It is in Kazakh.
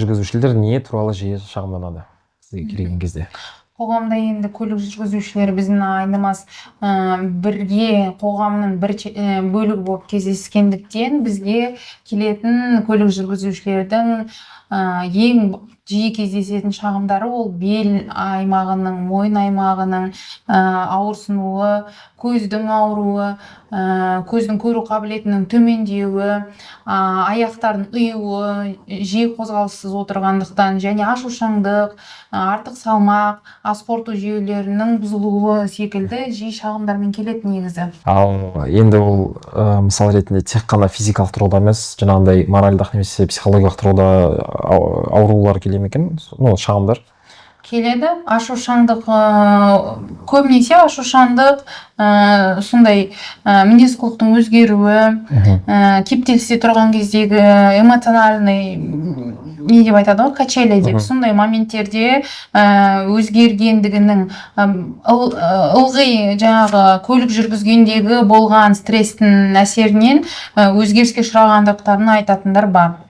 Жүргізушілер не туралы жиі шағымданады сізге келген кезде? Қоғамда енді көлік жүргізушілері біздің айнымас бірге қоғамның бір бөлігі болып кездескендіктен, бізге келетін көлік жүргізушілердің ең жиі кездесетін шағымдары ол бел аймағының, мойын аймағының ауырсынуы, көздің ауруы, көздің көру қабілетінің төмендеуі, аяқтардың ұюы жиі қозғалыссыз отырғандықтан және ашушаңдық, артық салмақ, ас қорыту жүйелерінің бұзылуы секілді жиі шағымдармен келеді негізі. Ал енді ол мысал ретінде тек қана физикалық тұрғыда емес, жаңағындай моральдық немесе психологиялық тұрғыда аурулар келе ме екен, ну, шағымдар? Келеді. Ашушаңдық, көбінесе ашушаңдық, сондай мінез құлықтың өзгеруі, кептелісте тұрған кездегі эмоциональный, не деп айтады ғой, качели деп, сондай моменттерде өзгергендігінің, ылғи жаңағы көлік жүргізгендегі болған стресстің әсерінен өзгеріске ұшырағандықтарын айтатындар бар.